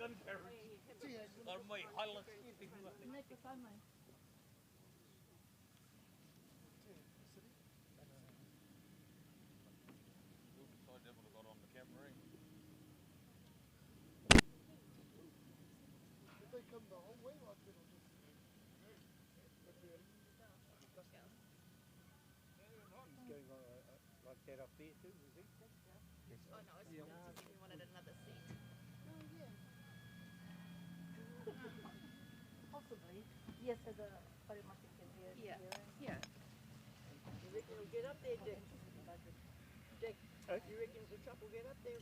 Gun carriage. Or mai Hilux te hunga nei. Nei ko tae mai. Oops, I never got on the camera, eh? Did they come the whole way like that or just? He's going on, like that up there too, is he? Oh no, I was yeah. to see if you wanted another seat. Oh yeah. Possibly. Yes, so the whare mate can be over Yeah. here. eh? Yeah. You reckon he'll get up there, Dick? Dick, Eh? you reckon the truck will get up there?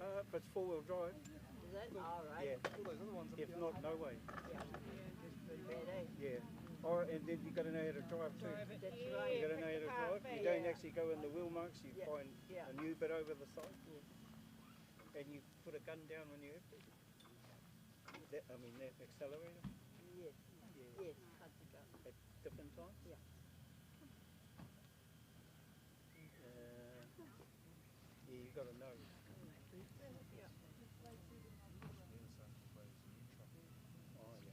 If it's four-wheel drive, Is that? All right. yeah. All those other ones up If there. not, no way. Yeah. It's pretty bad, eh? Yeah. Oh, and then you got to know how to drive too. That's You right. got to know how to drive. You don't actually go in the wheel marks. You Yeah. find Yeah. a new bit over the side, Yes. and you put a gun down when you have to. That, I mean, that accelerator Yes. Yeah. Yes. Hard to go. at different times. Yeah. Yeah, you got to know. Yeah. Oh yeah.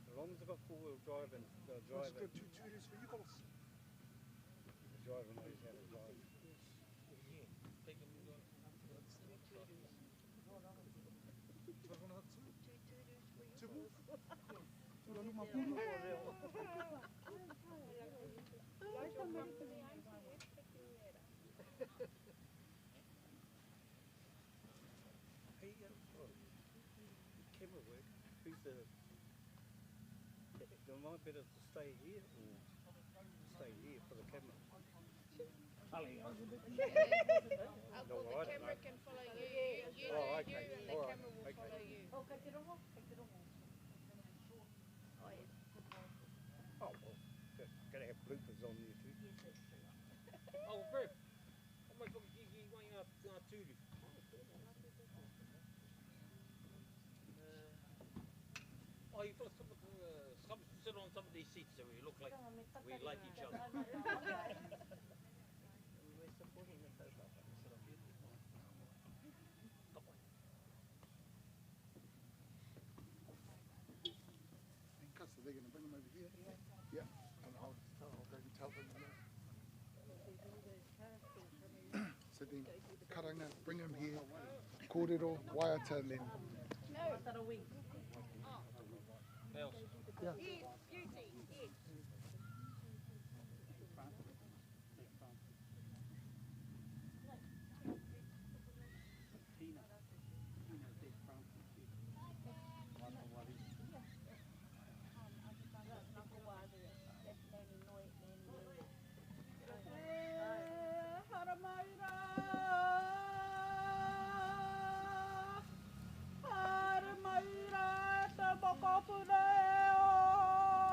As long as they've got four-wheel drive and the Let's driver, go two tutors for you guys. the driver knows how to drive. Yeah. Take them to Drive one of that too. Two tutors for you. Two more. fellas. Tūranu mapuru. Hey, oh, camera work. Who's the? Am I better to stay here or stay here for the camera? Uh, No, well, I the don't camera know. can follow you. You, you Oh, do okay. you, and the All right. camera will Okay. follow you. Oh, kei te rongo, kei te rongo. Oh, yes. Oh well, gotta have bloopers on YouTube. Yes, that's true. Oh, Griff. I might fucking kiki mai ngā, ngā tūru. Oh, you fellas come, come sit on some of these seats so we look like we like each other. And we're supporting the kaupapa. Come on. And cuts, so they're going to bring them over here. Yeah. And I'll just tell, I'll go and tell them. Now. So then, karanga, bring them here. Kōrero, waiata, and then Tarawi. Else. yeah. Yes, beauty, yes. Tina, Tina, Dick Francis. That's Nanny Noi, Nanny Noi. Haramai rā, haramai rā, te mokopuna e o.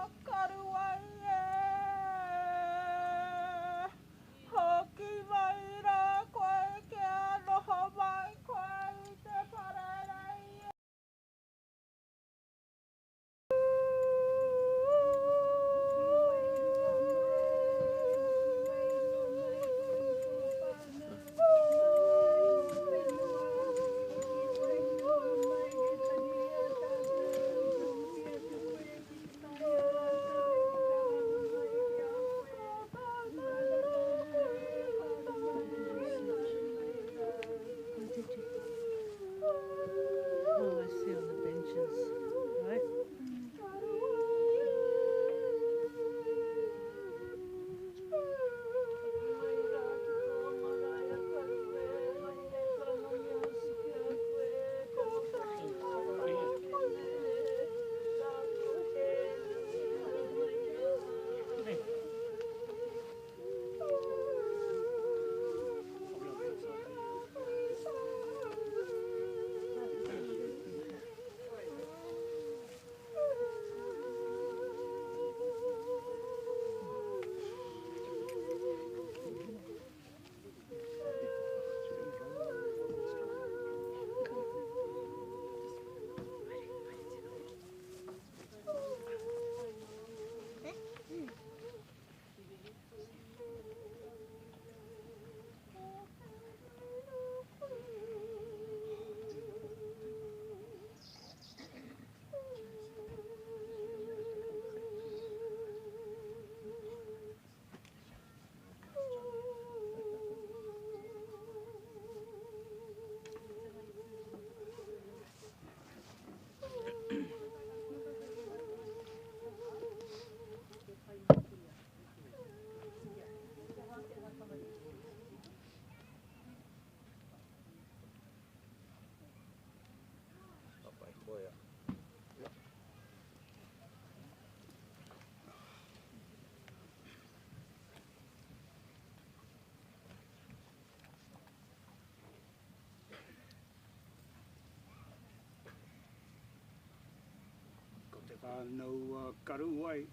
Whānau a Karuwai.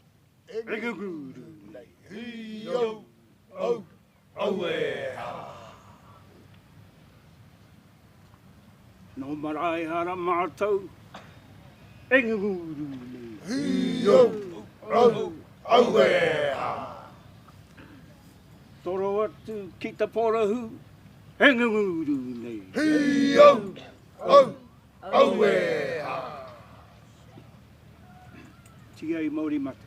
E ngunguru nei. Hi au, au, aue ha. Nō Maraehara mātou e ngunguru nei. Hi au, au, aue ha. Toro atu ki te porohu e ngunguru nei. Hi au, au, aue ha. Tiai mauri mate.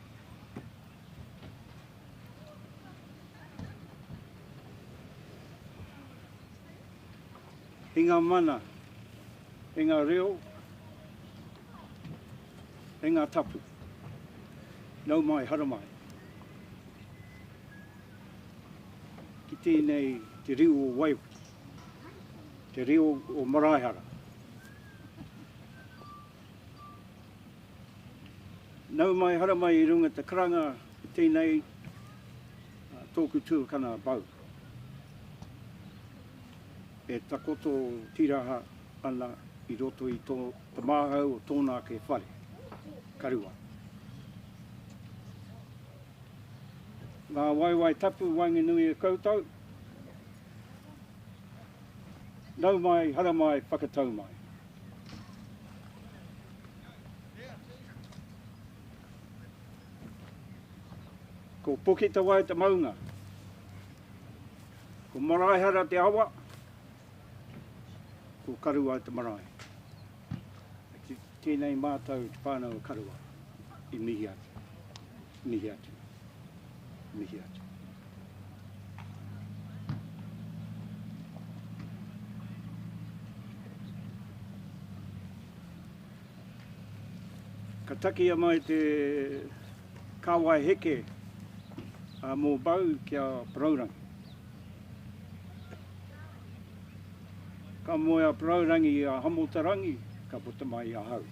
I ngā mana, i ngā reo, i ngā tapu. Nau mai, haramai. Ki tēnei te riu o Waihoki, te riu o Maraehara. Nau mai haramai i runga te karanga i tēnei tōku tuakana Beau. E takoto tiraha ana i roto i tō te māhau o tōna ake whare, Karua. Ngā waewae tapu waenganui e koutou, nau mai haramai whakatau mai. Ko Puketawai te maunga. Ko Maraehara te awa. Ko Karuai te marae. Tēnei mātou te whānau o Karuai i mihi atu. Mihi atu. Mihi atu. Ka takia mai te kāwai heke a mō Bau ki a Porourangi. Ka moe a Porourangi i a Hamotarangi, ka puta mai ahau.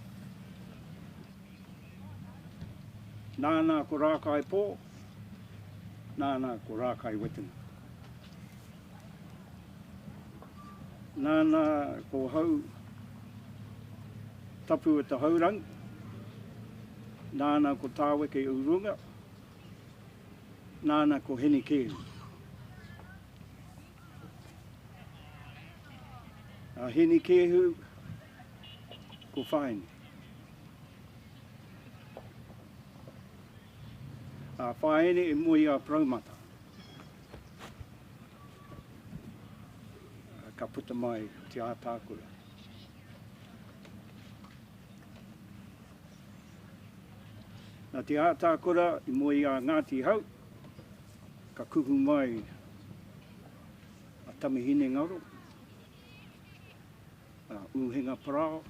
Nāna ko Rākai Pō, nāna ko Rākai Wetenga. Nāna ko Hau Tapu o te Haurangi, nāna ko Tāweke Urunga, nāna ko Hinikēhu. A Hinikēhu ko Whaene. A Whaene e moe i a Paraumata. Ka puta mai te ātākura. Nā te ātākura i moe i a Ngāti Hau, ka kuhu mai a Tamihinengaro, a Ūhenga Parao,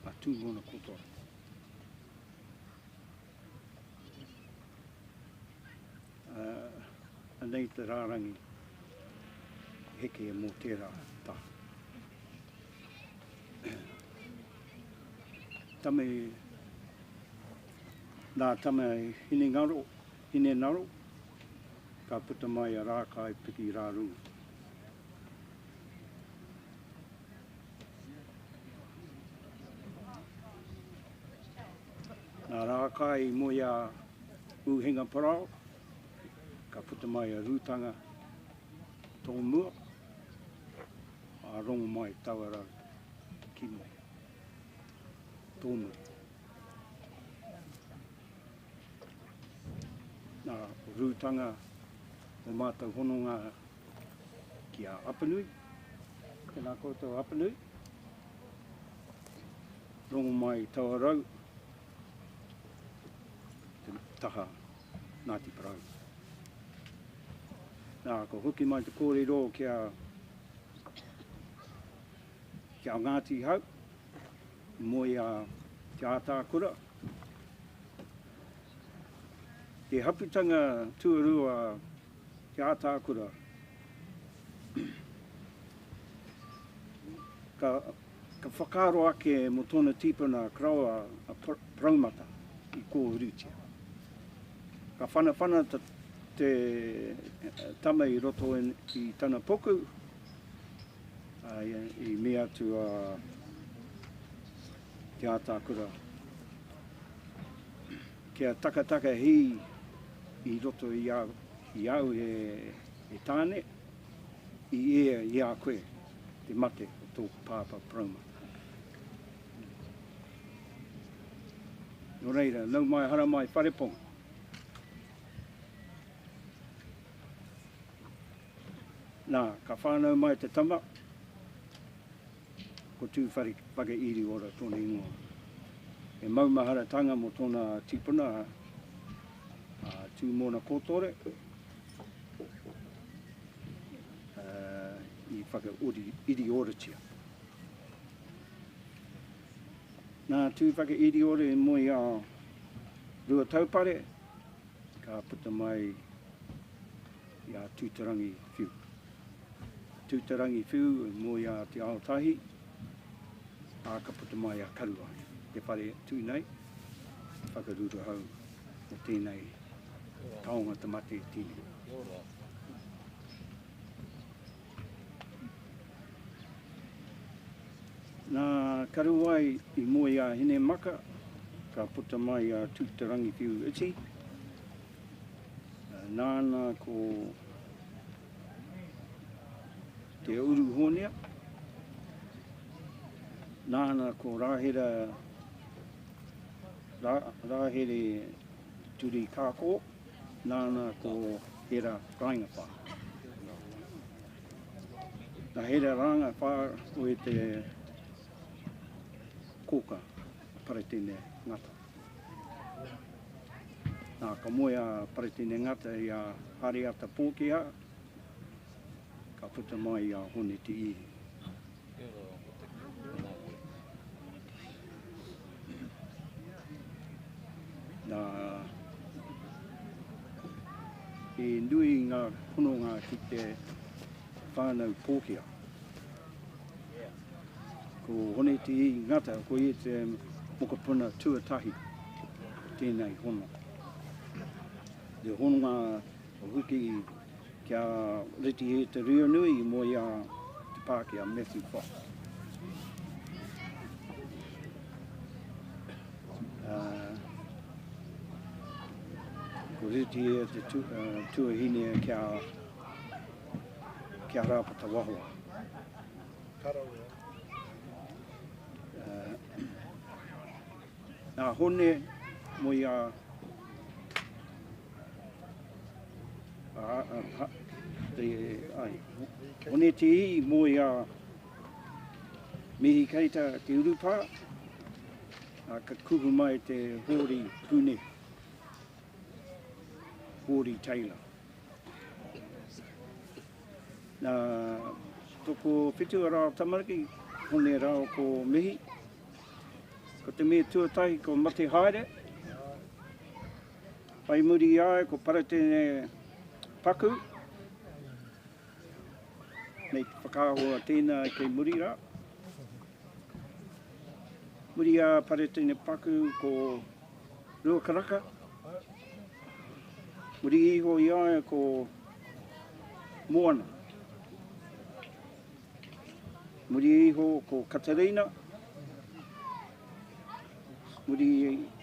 a Tūmona Kotora. Anei te rārangi heke mō tērā taha. Tame, nā Tame Hinengaro, Hinenaro, ka puta mai a Rākai piki rā runga. Nā Rākai i moe a Ūhenga Parao, ka puta mai a Rūtanga tōmua, a Rongomai Tauarau ki muri, tōmuri. Nā Rūtanga o mātou hononga ki a Apanui, tēnā koutou Apanui, Rongomai Tauarau, te taha Ngāti Porou. Nā, ka hoki mai te kōrero ki a, ki a Ngāti Hau, i moe a Te Ātākura. Te haputanga tuarua Te Ātākura, ka, ka whakaaro ake mō tōna tīpuna koroua a Paraumata i kōhurutia. Ka whanawhana te tama i roto i tana puku, i mea atu a Te Ātākura. Kia takatakahī i roto i a, i au he, he tāne, i ea i a koe te mate o tōku pāpā Paraumata. Nō reira, nau mai haramai Whareponga. Nā, ka whānau mai te tama, ko Tūwhare Whakairiora tōna ingoa. He maumaharatanga mō tōna tipuna, a Tūmona Kōtore, i whakairioratia. Nā Tūwhakairiora i moe a Ruataupare, ka puta mai i a Tūterangi Whiu. Tūterangi Whiu i moe a Te Aotahi, ā, ka puta mai a Karuai, te whare tū nei, whakaruruhau o tēnei taonga te mate tēnei. Nā Karuai i moe a Hinemaka, ka puta mai a Tūterangiwhiu Iti. Nāna ko Te Uru Hōnia. Nāna ko Rāhera, Rā, Rāhere Turi Kākō. Nāna ko Hera Raingawhā. Nā Hera Raingawhā koe te kōka Paratene Ngata. Nā, ka moe a Paratene Ngata i a Hariata Pōkiha, ka puta mai i a Hone Te Ihi. Nā, he nui ngā hononga ki te whānau Pōkia. Ko Hone Te Ihi Ngata, ko ia te mokopuna tuatahi o tēnei hono. Te hononga hoki kia Reti Te Rionui i moe a te Pākehā Matthew Fox. Ko Reti te tu, tuahine kia, kia Rāpata Wahoa. Nā Hone moe a Hone Te Ihi moe a Mihi Keita te urupā, a ka kuhu mai te Hōri Pune, Hōri Taylor. Nā, toko whitu a rā tamariki, Hone rāo ko Mihi. Ko te mea tuatahi ko mate haere. Whai muri i a ia ko Paratene Paku. Nei te whakaahua tēnā kei muri rā. Muri a Paratene Paku ko Rua Karaka. Muri iho i a ia ko Moana. Muri iho ko Katarina. Muri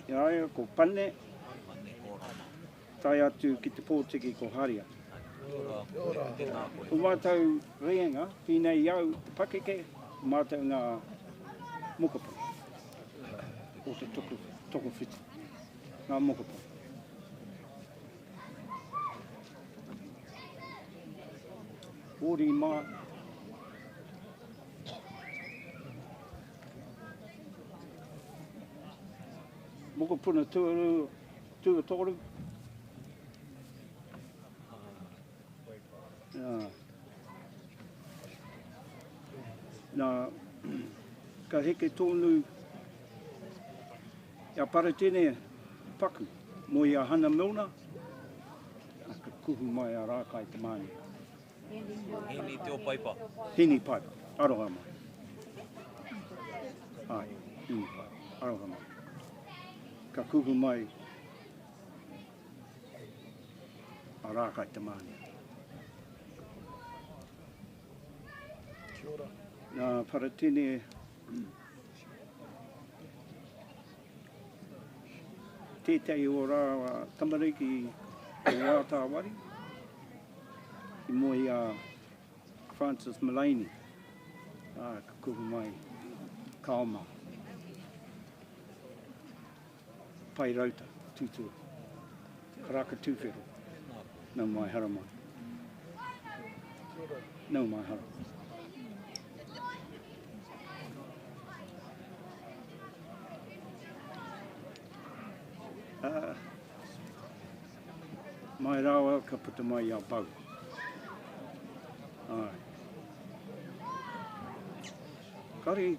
i a ia ko Pane. Tae atu ki te pōtiki ko Haria. Ko mātou rēnga, pīnei i au te pakeke, ko mātou ngā mokopuna o te tokowhitu, ngā mokopuna. Hōri mā. Mokopuna tuarua, tuatoru. Nā, ka heke tōnu i a Paratene paku, moe i a Hana Milner, ka kuhu mai a Rākai Te Mānia. Hini Te Opaipa. Hini Paipa, aroha mai. Ai, Hini Paipa, aroha mai. Ka kuhu mai a Rākai Te Mānia. Kia ora. Nā Paratene. Tētahi o rāua tamariki o Wātāwari, i moe i a Francis Mullaney, ā, ka kuhu mai ka oma. Pai rauta, tūturu. Karaka tūwhero. Nau mai, haramai. Nau mai, haramai. Mai rāua ka puta mai i a Bau. Āe. Kāre i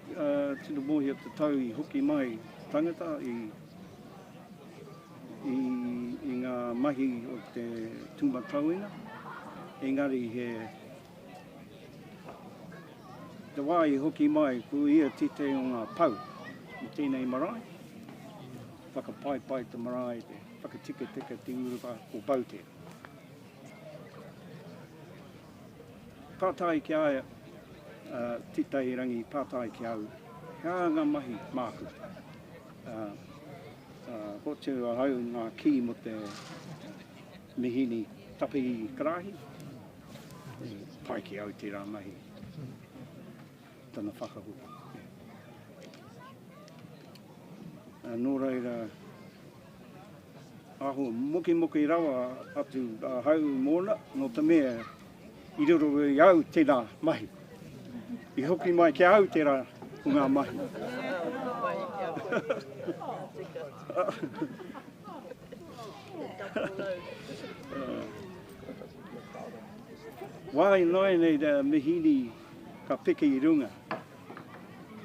tino mōhio te tau i hoki mai tangata i, i, i ngā mahi o te tūmatauenga, engari he Te wā i hoki mai, ko ia tētahi o ngā pou o tēnei marae. Whakapaipai te marae, te whakatikatika te urupā o Bautea. Pātai ki a ia, tētahi rangi pātai ki au, he aha ngā mahi māku? Hoatu ahau ngā kī mō te mihini tapihi karahi. Pai ki au tērā mahi, tana whakahoki. Nō reira, aho mokemoke rawa atu ahau mōna, nō te mea i riro i au tērā mahi. I hoki mai ki a au tērā o ngā mahi. Wā ināianei te mihini ka peke i runga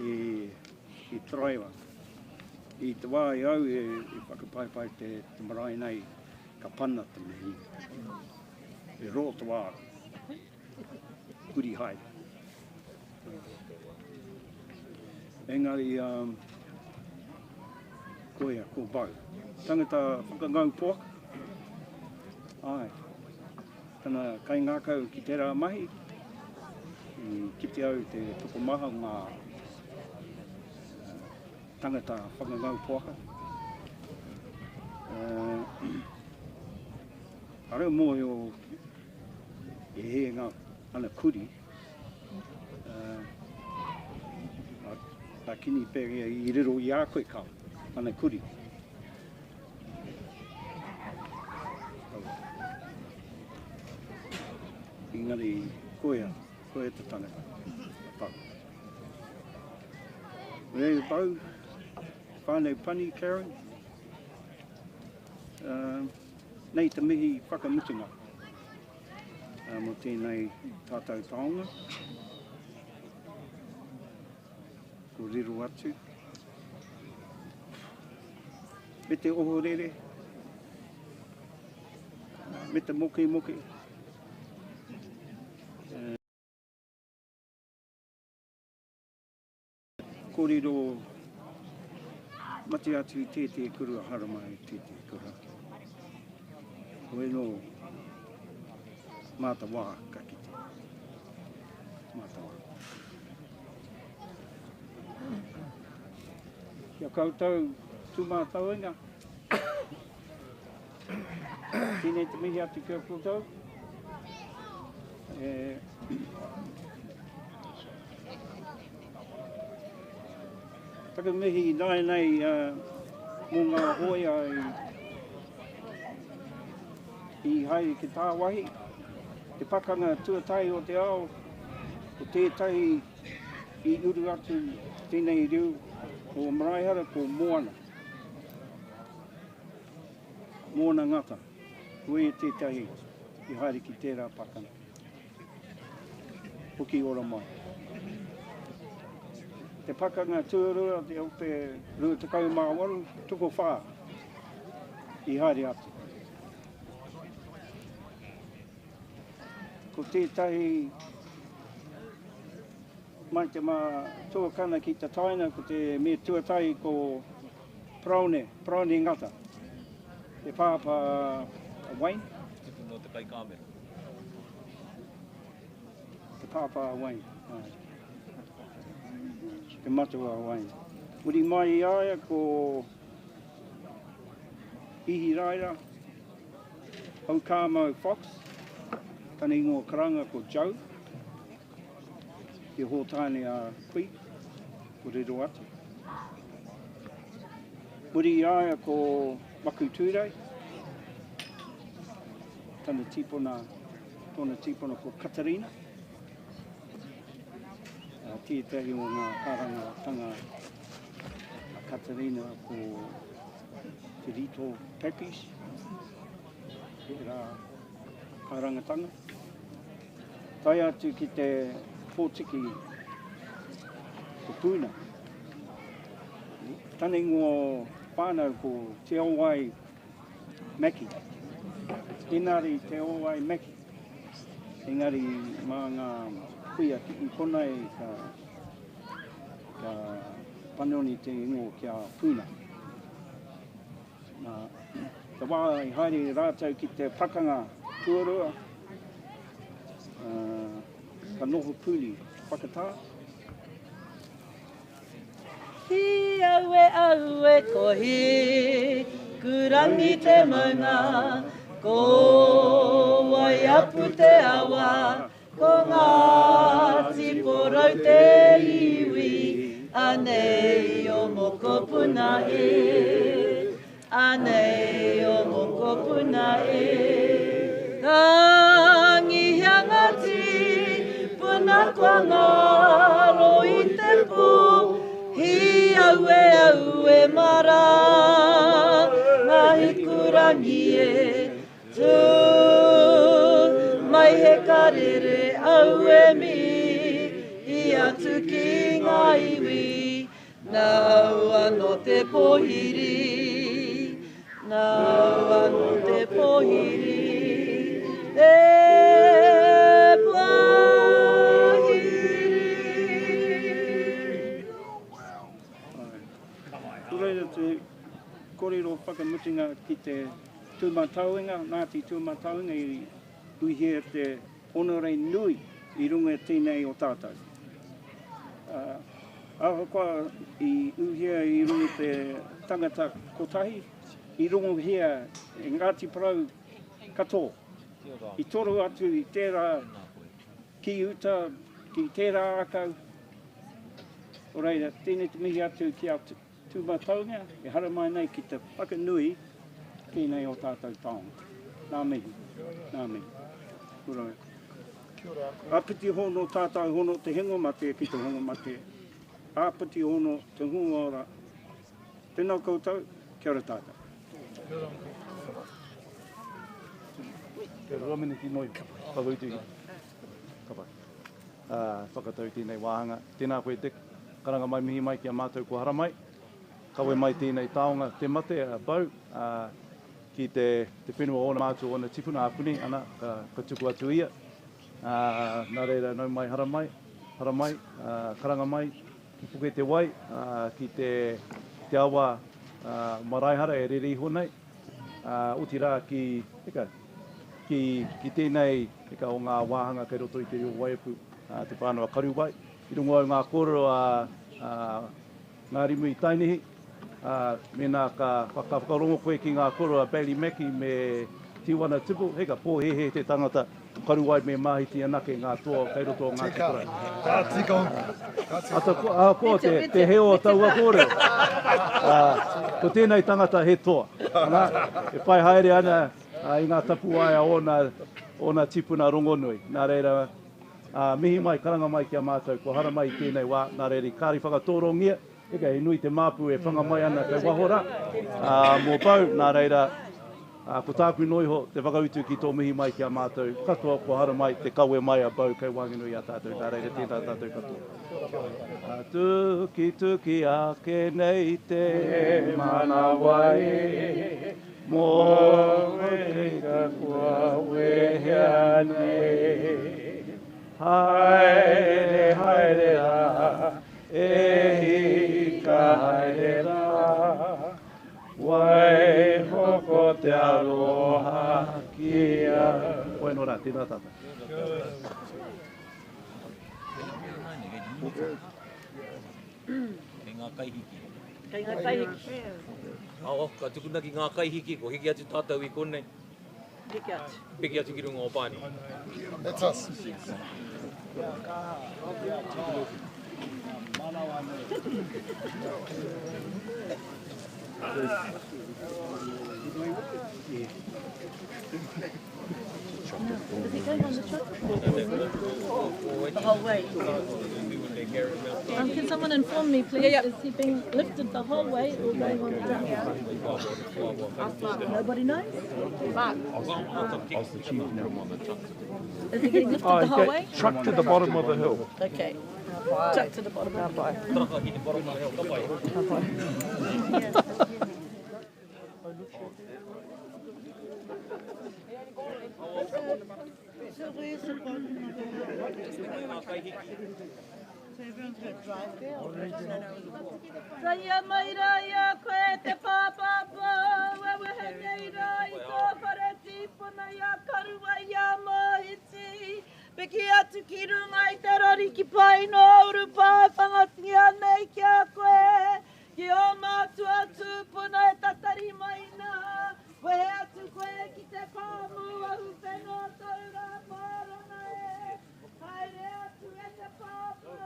i Taraiwa. I te wā i au e whakapaipai te marae nei, ka pana te mihini. E rō te wā, huri haere. Engari, koia, ko Bau. Tangata whakangau poaka. Āe. Tana kaingākau ki tērā mahi, i kite au te tokomaha o ngā tangata whakangau poaka. Arau mōhio e hē ngā ana kuri, a kini pea i riro i a koe ka ana kuri. Engari, koia, koia te tangata. Pau. Rei pau, whānau pani, Karen. Nei te mihi whakamutunga mō tēnei tātou taonga. Ko riro atu. Me te ohorere. Me te mokemoke. Korero mate atu i tētehi kura haramai i tētehi kura. Hoi anō, mā te wā ka kite. Mā te wā. Kia koutou tūmātauenga. Tēnei te mihi atu ki a koutou. E... Taku mihi nāianei mō ngā hōia i haere ki tāwahi, te pakanga tuatahi o te ao, ko tētahi i uru atu tēnei riu o Maraehara ko Moana. Moana Ngata, ko ia tētahi i haere ki tērā pakanga. Hoki ora mai. Te pakanga tuarua te ope 28, tokowhā i haere atu. Ko tētahi mai te mā tuakana ki te taina, ko te me tuatahi ko Paraone, Paraone Ngata, te pāpā a Wayne. Tipu nō te kaikāmera. Te pāpā a Wayne, āe. Te matua a Wayne. Muri mai i a ia ko Ihiraira Haukamau Fox, tana ingoa karanga ko Joe, te hōtāne a Kui, ko riro atu. Muri i a ia ko Maku Tūrei, tana tīpuna, tōna tīpuna ko Katarina, tētahi o ngā karangatanga a Katarina ko Te Rito Papis, tērā karangatanga. Tae atu ki te pōtiki ko Puna. Tana ingoa whānau ko Te Owai Mackie. Henare Te Owai Mackie. Engari mā ngā kuia i konei ka, ka panoni te ingoa kia Puna. Nā, te wā i haere rātou ki te pakanga tuarua, ka noho puni whakatā. Hi aue aue ko Hikurangi te maunga, ko Waiapu te awa, Ko Ngāti Porou te iwi, anei o mokopuna e, anei o mokopuna e. Tangihia ngā tīpuna kua ngaro i te pō, hi aue aue mara, ngā hikurangi e. Tū mai he karere aue mihi atu ki ngā iwi, nāu anō te pōhiri, nāu anō te pōhiri, te pōhiri. Nō reira te kōrero whakamutunga ki te Tūmatauenga, Ngāti Tūmatauenga i uhia te honore nui i runga i tēnei o tātou. Ahakoa i uhia i runga i te tangata kotahi, i rongohia e Ngāti Porou katoa. I toro atu i tērā ki uta, ki tērā ākau. Nō reira, tēnei te mihi atu ki a Tūmataunga e haramai nei ki te whakanui tēnei o tātou taonga. Nā mihi. Nā mihi. Kura. Āpiti hono tātou hono te hengo mate ki te hongo mate. Āpiti hono te hunga ora. Tēnā koutou, kia ora tātou. Kia ora Rominiki noi. Whakautu. Ka pai. Whakatau tēnei wāhanga. Tēnā koe Dick, karanga mai mihi mai ki a mātou kua haramai. Kawe mai tēnei taonga te mate a Beau ki te whenua o ōna mātua, ōna tipuna āpuni, ana, ka tuku atu ia. Nā reira nau mai haramai, haramai, karanga mai ki Puke te Wai, ki te awa Maraehara e rere iho nei. Otirā ki, eka, ki, ki tēnei eka o ngā wāhanga kei roto i te reo Waiapu, te whānau a Karuwai. I rongo au ngā kōrero a, a Ngārimu i Tainihi, ā, mēnā ka, ka whakarongo koe ki ngā kōrero a Bailey Mackey me Tiwana Tibble, hei ka pōhēhē te tangata ko Karuwai me Māhiti anake ngā toa kei roto o Ngāti Porou. Ka tika hoki. Ka tika. Ata, ahakoa te, te heo o taua kōrero, ā, ko tēnei tangata he toa. Ana, e whai haere ana i ngā tapuwae a ōna, ōna tīpuna rongonui. Nā reira, ā, mihi mai, karanga mai ki a mātou, kua haramai i tēnei wā, nā reira i kāri whakatōrongia, eka, he nui te māpu e whanga mai ana kei waho rā, ā, mō Beau, nā reira, Ā, ko tāku noa iho te whakautu ki tō mihi mai ki a mātou katoa kua haramai te kawe mai a Beau kei waenganui i a tātou, nā reira tēnā tātou katoa. Ka tukituki ake nei te manawa e, mō te kua wehea nei. Haere, haere rā, e hika haere rā. Waiho ko te aroha ki a. Koe no ra, tena tata. Kei ngā kaihiki. Kei ngā kaihiki. Awa, ka tukuna ki ngā kaihiki, ko hiki atu tātou i konei. Piki atu. Piki atu ki runga o Pani. That's us. Is he going on the truck? The whole way. Can someone inform me, please? Yeah, yeah. Is he being lifted the whole way or going on the truck? Nobody knows? Mark. Is he getting lifted the whole way? Truck to the bottom of the hill. Okay. Truck to the bottom of the hill. Taraka ki te bottom of the hill, ka pai. Taia mai rā i a koe te pāpāpā, wewehe nei rā i tō whare tīpuna i a Karua i a Mohiti. Piki atu ki runga i te rori ki pai no urupā whangatia nei ki a koe. Ki o mātua tūpuna e tatari mai nā. Wehe atu koe ki te pāmu ahu whenua taura pāranga e. Haere atu e te pāpā,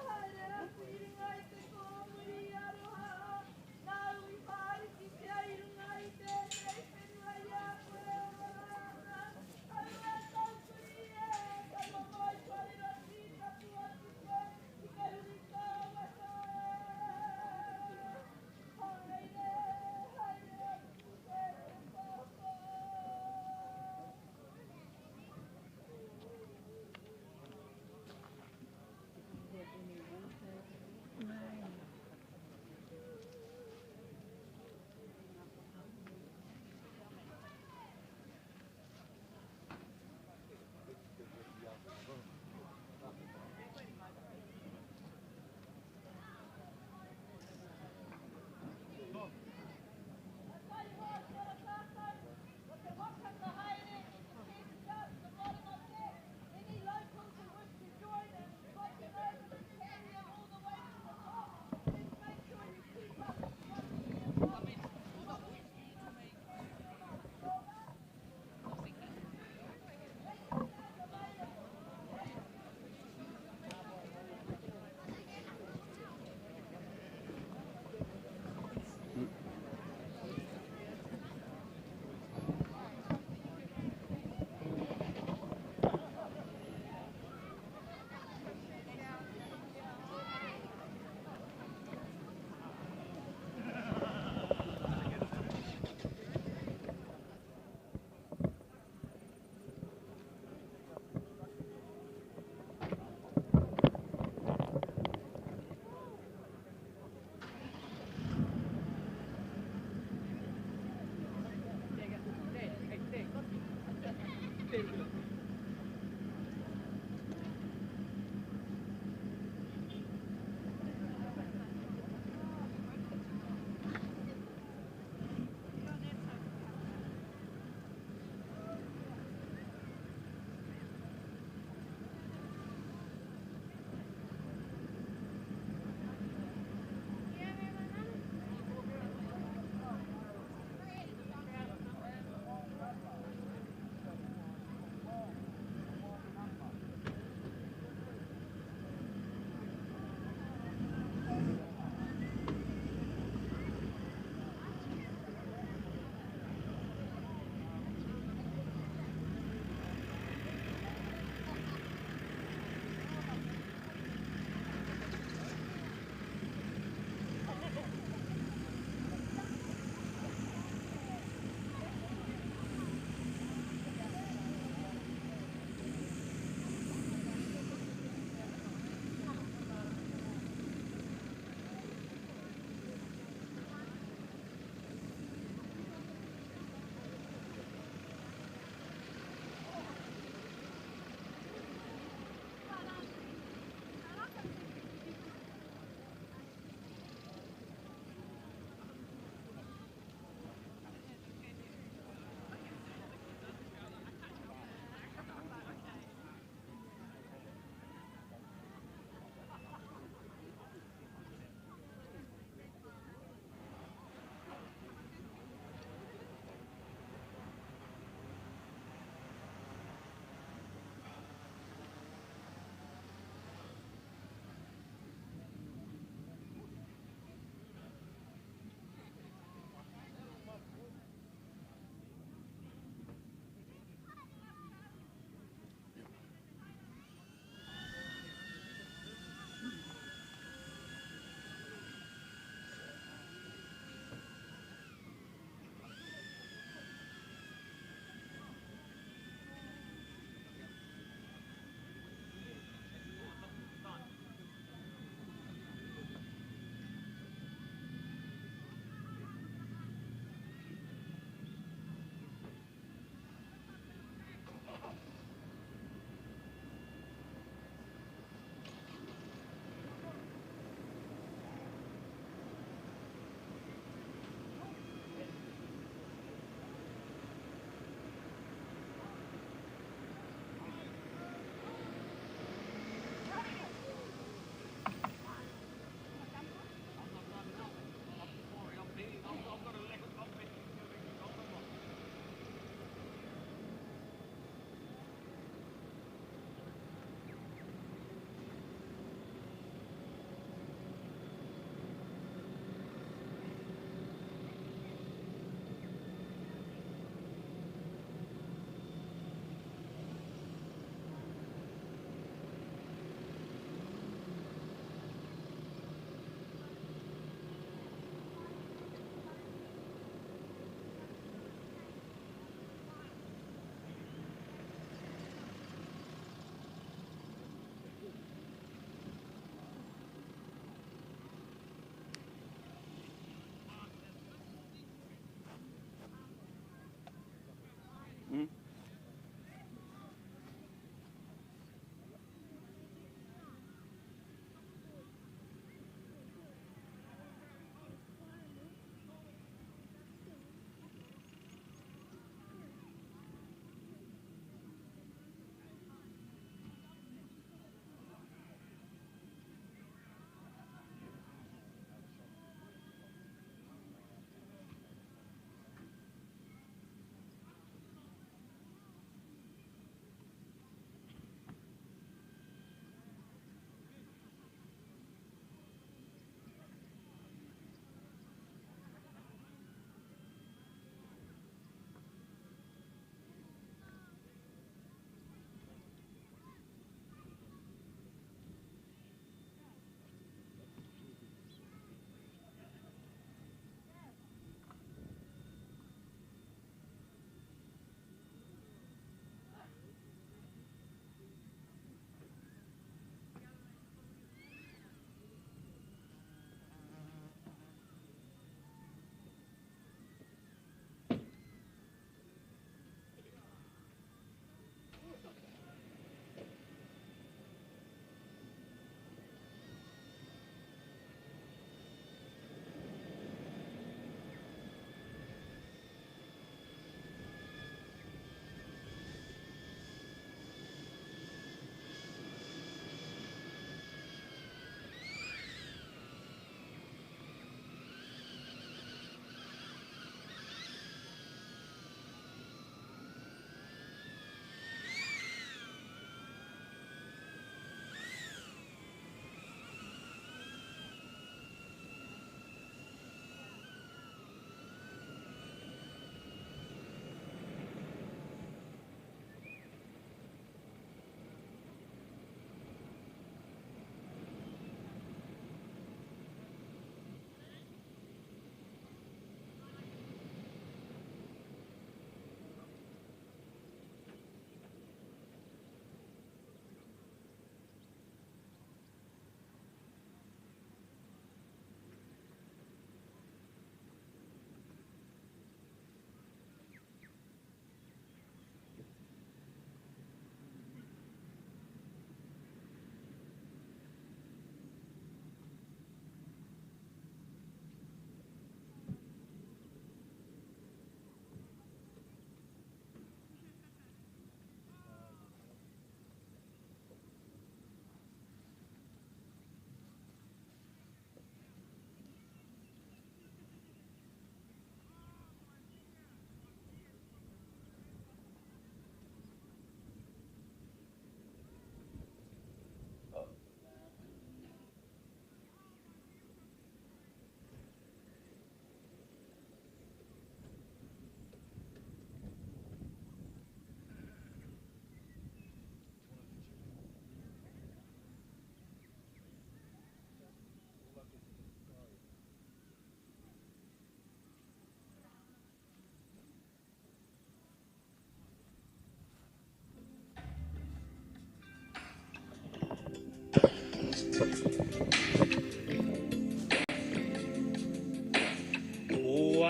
haere atu i runga i te kōmuri aroha. Nāu i whāriki tia i runga i tēnei whenua i a koe o marana. Aua taupuri e, ka mamae parera tītapu atu koe ki te huri tāwata. Haere, haere atu koe te pāpā.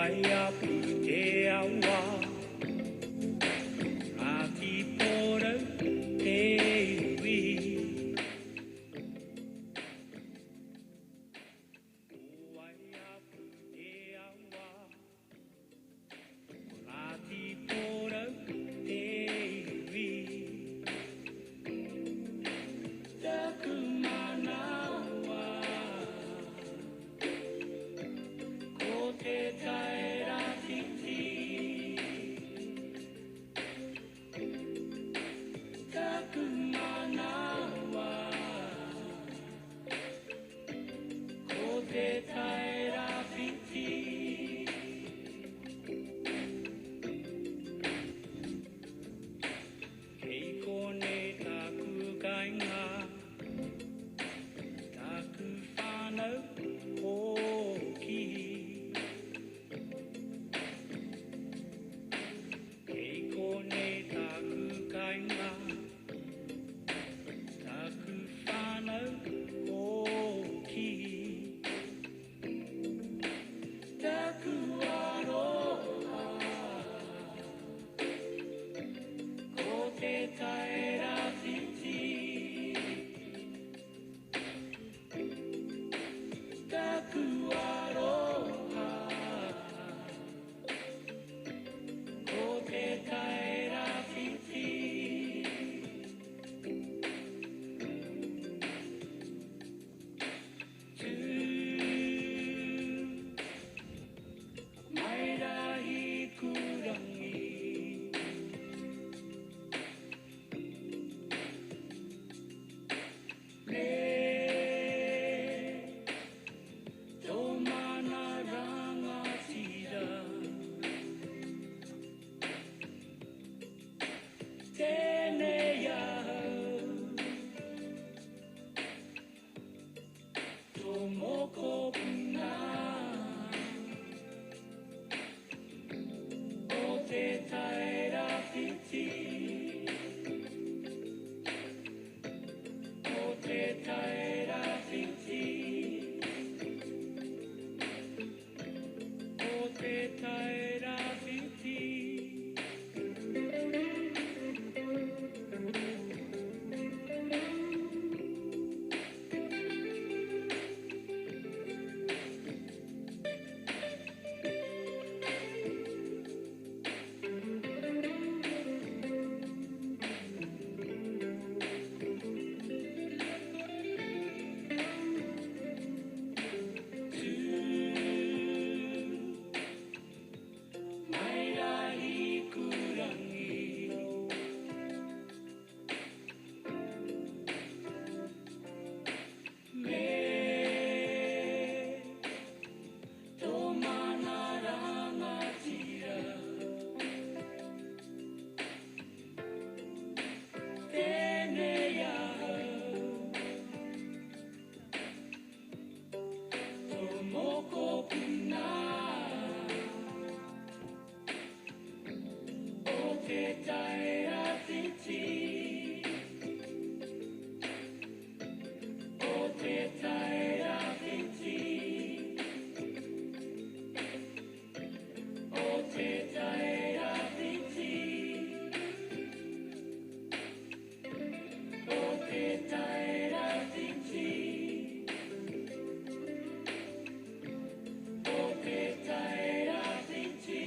Waiapu te awa, Ngāti Porou te iwi. Ko Waiapu te awa, Ko Ngāti Porou te iwi. Taku manawa, ko te Tairāwhiti. Taku manawa, ko te Tairāwhiti. Kei konei taku kāinga, taku whānau hoki. Kei konei taku kāinga, taku whānau hoki. Taku aroha, ko te Tairāwhiti. Taku aroha, ko te Tairāwhiti. Tū mai rā Hikurangi. Me tō mana rangatira. Tēnei ahau, tō mokopuna o te Tairāwhiti. O te Tairāwhiti. O te Tairāwhiti. Tū mai rā Hikurangi. Me tō mana rangatira. Tēnei ahau, tō mokopuna o te Tairāwhiti. O te Tairāwhiti. O te Tairāwhiti. O te Tairāwhiti. O te Tairāwhiti.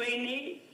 Kuini.